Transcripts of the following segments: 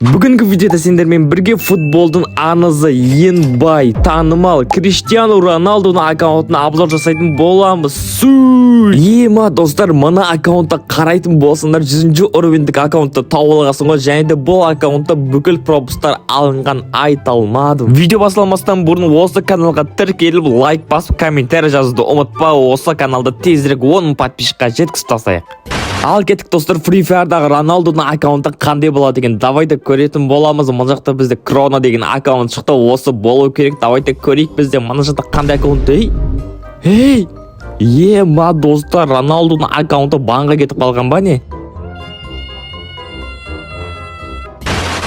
Бүгінгі видеода сендермен бірге футболдың аңызы, ең бай, танымал Криштиану Роналдудың аккаунтына обзор жасайтын боламыз. Су! Ема, достар, мына аккаунтта қарайтын болсаңдар, 100 уровеньдік аккаунтты тауып алғансың ғой, және де бұл аккаунтта бүкіл пропусктар алынған, айта алмадым. Видео басталмастан бұрын осы каналға тіркеліп, лайк басып, комментарий жазуды ұмытпа. Осы каналды тезірек 10 мың подписчикқа жеткізіп тастайық. Ал кеттік, достар, Free Fire'дағы Роналдудың аккаунты қандай болады екен? Давайте көретін боламыз. Мына жақта бізде Крона деген аккаунт шықты. Осы болу керек. Давайте көрейік, бізде мына жақта қандай аккаунт? Ей! Ей! Ема, достар, Роналдудың аккаунты банға кетіп қалған ба, не?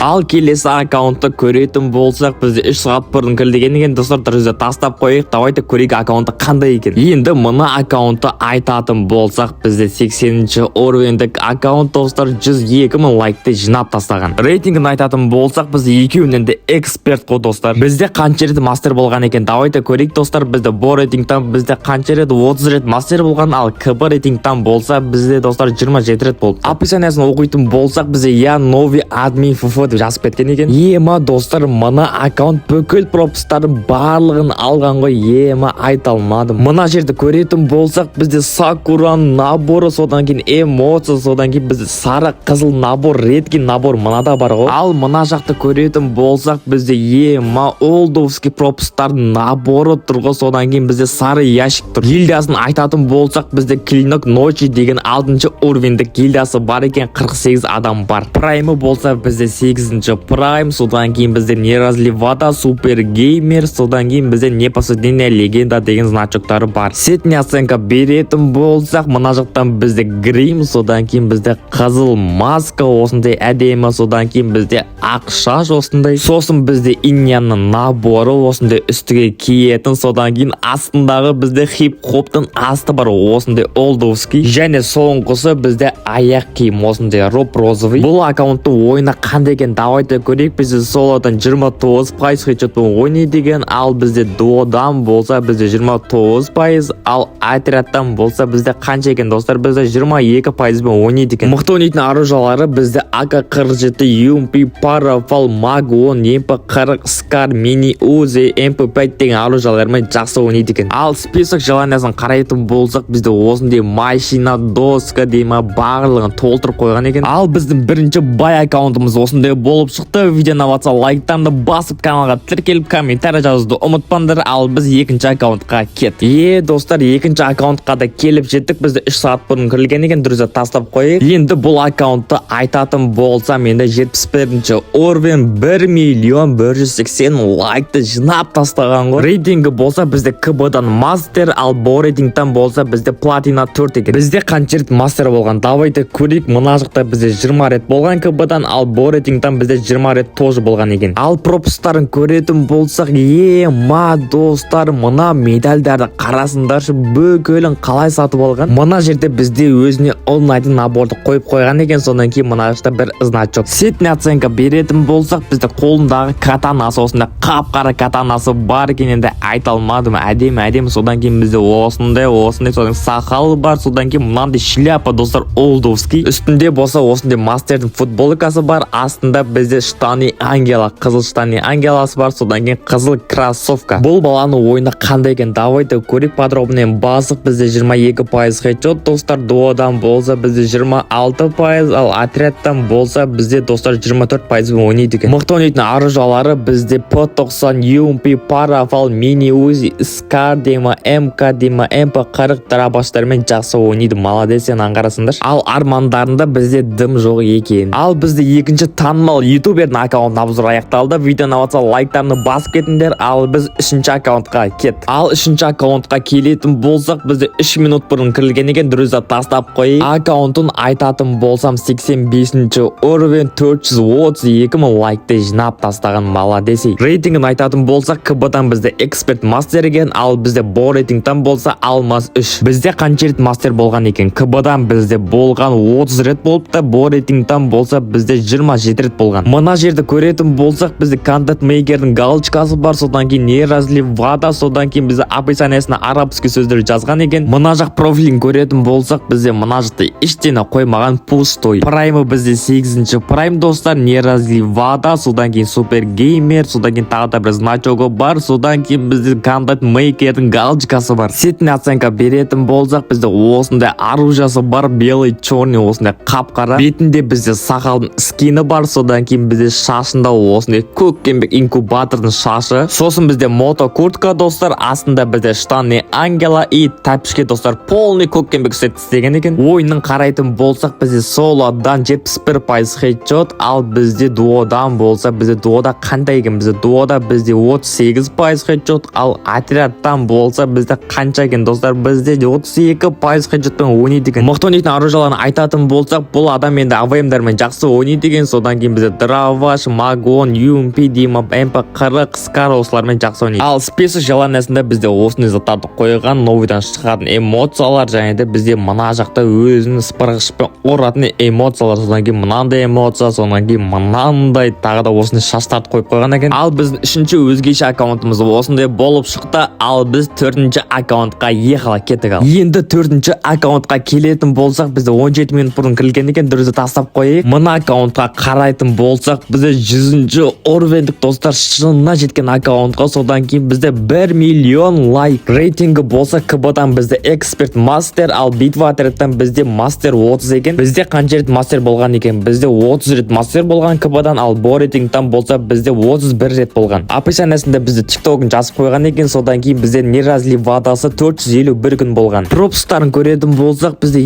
Ал келесі аккаунтты көретін болсақ, бізде 3 сағат бұрын кірілген екен, достар, друзья, тастап қояйық. Давайте көрейік, аккаунты қандай екен. Енді мына аккаунтты айтатын болсақ, бізде 80 уровеньдік аккаунт, достар, 102 мың лайкты жинап тастаған. Рейтингін айтатын болсақ, бізде екеуінен де эксперт қой, достар. Бізде қанша рет мастер болған екен? Давайте көрейік, достар. Бізде бо рейтингтан бізде қанша рет? 30 рет мастер болған, ал КБ рейтингтан болса, бізде, достар, 27 рет болды. Описаниясын оқитын болсақ, бізде «Я новый админ ФФ» деп жазып кеткен екен. Ема, достар, мына аккаунт бүкіл пропусктардың барлығын алған ғой, ема, айта алмадым. Мына жерді көретін болсақ, бізде сакураның наборы, содан кейін эмоция, содан кейін бізде сары қызыл набор, редкий набор мынада бар ғой. Ал мына жақты көретін болсақ, бізде, ема, олдовский пропусктардың наборы тұр ғой, содан кейін бізде сары ящик тұр. Гильдиясын айтатын болсақ, бізде Клинок Ночи деген алтыншы уровеньдік гильдиясы бар екен, 48 адам бар. Праймы болса, бізде 8-ші прайм, содан кейін бізде не разлей вода, супер геймер, содан кейін бізде непосредственная легенда деген значоктары бар. Средний оценка беретін болсақ, мына жақтан бізде грим, содан кейін бізде қызыл маска осындай әдемі, содан кейін бізде ақ шаш осындай, сосын бізде иньянның наборы осындай үстіге киетін, содан кейін астындағы бізде хип хоптың асты бар осындай олдовский, және соңғысы бізде аяқ киім осындай роп розовый. Бұл аккаунттың ойыны қандай екен, давайте көрейік. Бізде солодан 29% хедшотпен ойнайды екен, ал бізде дуодан болса, бізде 29%, ал отрядтан болса, бізде қанша екен, достар? Бізде 22 пайызбен ойнайды екен. Мықты ойнайтын оружиялары бізде АК-47, UMP, Парафал, Маг 10, МП-40, Скар, Мини Узи, МП5 деген оружиялармен жақсы ойнайды екен. Ал список желаниясын қарайтын болсақ, бізде осындай машина, доска дей ма, барлығын толтырып қойған екен. Ал біздің бірінші бай аккаунтымыз осындай болып шықты. Видео ұнап жатса, лайктарды басып, каналға тіркеліп, комментарий жазуды ұмытпаңдар. Ал біз екінші аккаунтқа кеттік. Е, достар, екінші аккаунтқа да келіп жеттік. Бізде 3 сағат бұрын кірілген екен, друзья, тастап қояйық. Енді бұл аккаунтты айтатын болсам, енді 71 уровень, 1 миллион 180 лайкты жинап тастаған ғой. Рейтингі болса, бізде КБ-дан мастер, ал бо рейтингтан болса, бізде платина 4 екен. Бізде қанша рет мастер болған? Давайте көрейік. Мына жақта бізде 20 рет болған КБ-дан, ал бо рейтингтан бізде 20 рет тоже болған екен. Ал пропусктарын көретін болсақ, ема, достар, мына медальдарды қарасыңдаршы, бүкілін қалай сатып алған. Мына жерде бізде өзіне ұнайтын наборды қойып қойған екен, содан кейін мына жақта бір значок. Средний оценка беретін болсақ, бізде қолындағы катанасы осындай қап-қара катанасы бар екен, енді айта алмадым, әдемі, әдемі. Содан кейін бізде осындай, осындай, содан сақалы бар, содан кейін мынандай шляпа, достар, олдовский. Үстінде болса осындай мастердің футболкасы бар, астында бізде штаны ангела, қызыл штаны ангеласы бар, содан кейін қызыл кроссовка. Бұл баланың ойыны қандай екен, давайте көрейік. Подробный басып, бізде 22% хедшот, достар, дуодан болса, бізде 26%, ал отрядтан болса, бізде, достар, 24 пайызбен ойнайды екен. Мықты ойнайтын оружиялары бізде П90, UMP, Парафал, Мини Узи, Скар дей ма, МК дей ма, МП40 дробаштармен жақсы ойнайды. Молодец, сен аңғарасыңдаршы. Ал армандарында бізде дым жоқ екен. Ал бізде екінші танымал ютубердің аккаунтына обзор аяқталды. Видео ұнап жатса, лайктарны басып кетіңдер. Ал біз үшінші аккаунтқа кеттік. Ал үшінші аккаунтқа келетін болсақ, бізде 3 минут бұрын кірілген екен, друзья, тастап қояйық. Аккаунтын айтатын болсам, 85 уровень, 432 мың лайкты жинап тастаған, молодец. Рейтингін айтатын болсақ, КБ-дан бізде эксперт мастер екен, ал бізде бо рейтингтан болса, алмаз 3. Бізде қанша рет мастер болған екен? КБ-дан бізде болған 30 рет болыпты, бо рейтингтан болса, бізде 27 рет. рет болған. Мына жерді көретін болсақ, бізде контент мейкердің галочкасы бар, содан кейін не разлив вода, содан кейін бізде описаниясына арабский сөздер жазған екен. Мына жақ профилін көретін болсақ, бізде мына жақта ештеңе қоймаған, пустой. Праймы бізде сегізінші прайм, достар, не разлив вода, содан кейін супер геймер, содан кейін тағы да бір значогы бар, содан кейін бізде контент мейкердің галочкасы бар. Сетіне оценка беретін болсақ, бізде осындай оружиясы бар, белый, черный, осындай қап қара. Бетінде бізде сақалдың скині бар, содан кейін бізде шашында осындай көкпеңбек инкубатордың шашы. Сосын бізде мото куртка, достар, астында бізде штаны ангела и тәпішке, достар, полный көкпеңбек сет істеген екен. Ойынын қарайтын болсақ, бізде солодан 71% хедшот, ал бізде дуодан болса, бізде дуода қандай екен? Бізде дуода бізде 38% хедшот, ал отрядтан болса, бізде қанша екен, достар? Бізде 32% хедшотпен ойнайды екен. Мықты ойнайтын оружияларын айтатын болсақ, бұл адам енді АВМдармен жақсы ойнайды екен. Содан кейін бізде дробаш, магон, ЮМП дейма, МП 40, скар, осылармен жақсы ойнайды. Ал список желаниясында бізде осындай заттарды қойған, новыйдан шығатын эмоциялар және де бізде мына жақта өзінің сыпырғышпен ұратын эмоциялар, содан кейін мынандай эмоция, содан кейін мынандай, тағы да осындай шаштарды қойып қойған екен. Ал біздің үшінші өзгеше аккаунтымыз осындай болып шықты. Ал біз төртінші аккаунтқа ехала кеттік. Ал енді төртінші аккаунтқа келетін болсақ, бізде 17 минут бұрын кірілген екен, друзья, тастап қояйық. Мына аккаунтқа қарайтын болсақ, бізде 100-ші уровеньдік, достар, шынына жеткен аккаунтқа. Содан кейін бізде 1 миллион лайк. Рейтингі болса, КБ-дан бізде эксперт мастер, ал битва отрядтан бізде мастер 30 екен. Бізде қанша рет мастер болған екен? Бізде 30 рет мастер болған КБ-дан, ал бо рейтингтан болса, бізде 31 рет болған. Описаниясында бізде тиктогын жазып қойған екен. Содан кейін бізде не разлив водасы 451 күн болған. Пропусктарын көретін болсақ, бізде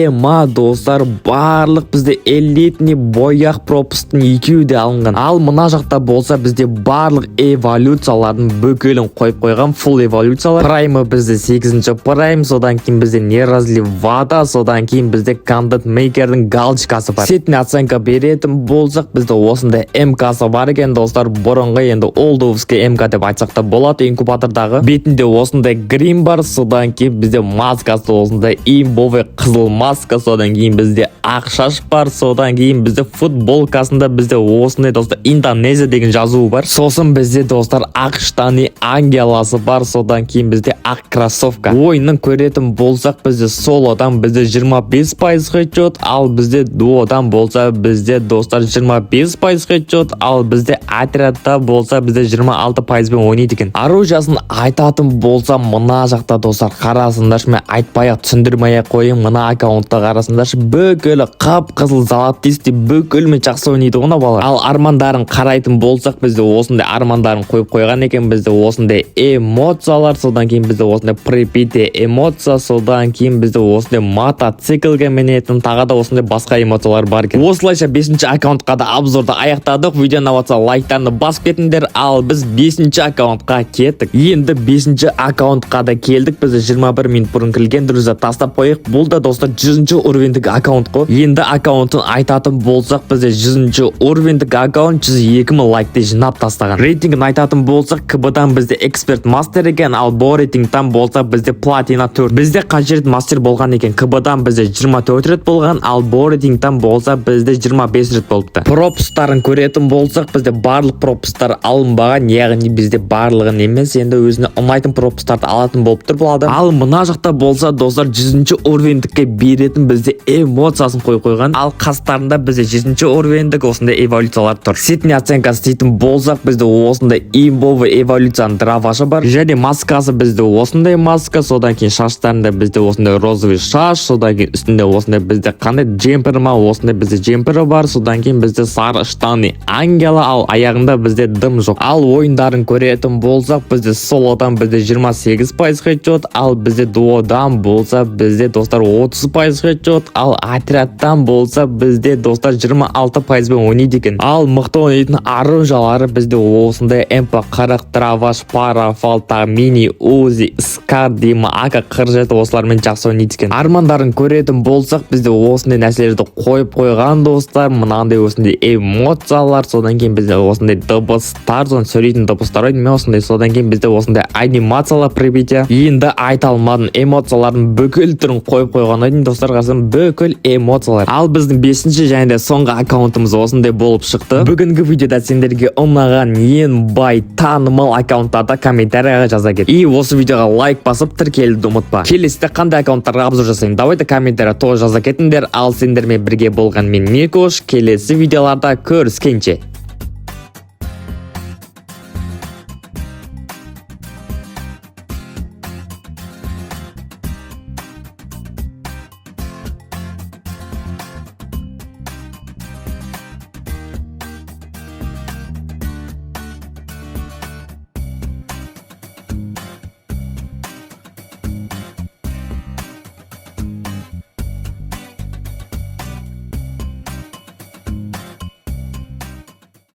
ема, достар, барлық бізде элитный бояқ пропусктың екеуі де алынған. Ал мына жақта болса, бізде барлық эволюциялардың бүкілін қойып қойған, фулл эволюциялар. Праймы бізде сегізінші прайм, содан кейін бізде не разлив вода, содан кейін бізде контент мейкердің галочкасы бар. Сетіне оценка беретін болсақ, бізде осындай МКсы бар екен, достар, бұрынғы енді олдовский МК деп айтсақ та болады. Инкубатордағы бетінде осындай грим бар, содан кейін бізде маскасы осындай имбовый қызыл маска, содан кейін бізде ақ шаш бар, содан кейін бізде футболкасында бізде осындай, достар, Индонезия деген жазуы бар. Сосын бізде, достар, ақ штаны ангеласы бар, содан кейін бізде ақ кроссовка. Ойынын көретін болсақ, бізде солодан бізде 25% хедшот, ал бізде дуодан болса, бізде, достар, 25% хедшот, ал бізде отрядта болса, бізде 26 пайызбен ойнайды екен. Оружиясын айтатын болсам, мына жақта, достар, қарасыңдаршы, мен айтпай ақ, түсіндірмей ақ қояйын. Мына аккаунтта қарасыңдаршы, бүкілі қып қызыл золотистый, бүкілімен жақсы ойнайды ғой мына бала. Ал армандарын қарайтын болсақ, бізде осындай армандарын қойып қойған екен. Бізде осындай эмоциялар, содан кейін бізде осындай прибитие эмоция, содан кейін бізде осындай мотоциклге мінетін, тағы да осындай басқа эмоциялар бар екен. Осылайша бесінші аккаунтқа да обзорды аяқтадық. Видео ұнап жатса, лайктарыңды басып кетіңдер. Ал біз бесінші аккаунтқа кеттік. Енді бесінші аккаунтқа да келдік. Бізде 21 минут бұрын кірген, друзья, тастап қояйық. Бұл да, достар, 100-ші уровеньдік аккаунт қой. Енді аккаунтын айтатын болсақ, бізде 100-ші уровеньдік аккаунт, 102 мың лайкты жинап тастаған. Рейтингін айтатын болсақ, КБ-дан бізде эксперт мастер екен, ал бо рейтингтан болса, бізде платина 4. Бізде қанша рет мастер болған екен? КБ-дан бізде 24 рет болған, ал бо рейтингтан болса, бізде 25 рет болыпты. Пропусктарын көретін болсақ, бізде барлық пропусктар алынбаған, яғни бізде барлығын емес, енді өзіне ұнайтын пропусктарды алатын болып тұр бұл адам. Ал мына жақта болса, достар, 100-ші уровеньдікке беретін бізде эмоциясын қойып қойған. Ал қастарында бізде 7-ші уровеньдік осындай эволюциялар тұр. Сетіне оценкасы дейтін болсақ, бізде осындай имбовый эволюцияның дробашы бар және маскасы бізде осындай маска, содан кейін шаштарында бізде осындай розовый шаш, содан кейін үстінде осындай бізде қандай джемпер ма, осындай бізде джемпері бар, содан кейін бізде сары штаны ангела, ал аяғында бізде дым жоқ. Ал ойындарын көретін болсақ, бізде солодан бізде 28% хедшот, ал бізде дуодан болса, бізде, достар, 30% хедшот, ал отрядтан болса, бізде, достар, 26 пайызбен ойнайды екен. Ал мықты ойнайтын оружиялары бізде осындай МП 40, дробаш, парафал, тағы мини узи, скар деймі, АК 47, осылармен жақсы ойнайды екен. Армандарын көретін болсақ, бізде осындай нәрселерді қойып қойған, достар, мынандай осындай эмоциялар, содан кейін бізде осындай дыбыстар, соны сөйлейтін дыбыстар ғой осындай, содан кейін бізде осындай анимациялар, прибитие. Енді айта алмадым, эмоциялардың бүкіл түрін қойып қойған едім, достар, қарасам, бүкіл эмоциялар. Ал біздің бесінші және де соңғы аккаунтымыз Осындай болып шықты. Бүгінгі видеода сендерге ұнаған ең бай, танымал аккаунттарды комментарийға жаза кет. И осы видеоға лайк басып, тіркелуді ұмытпа. Келесіде қандай аккаунттарға обзор жасайын, давайте комментария тоже жаза кетіңдер. Ал сендермен бірге болған мен, Никош. Келесі видеоларда көріскенше.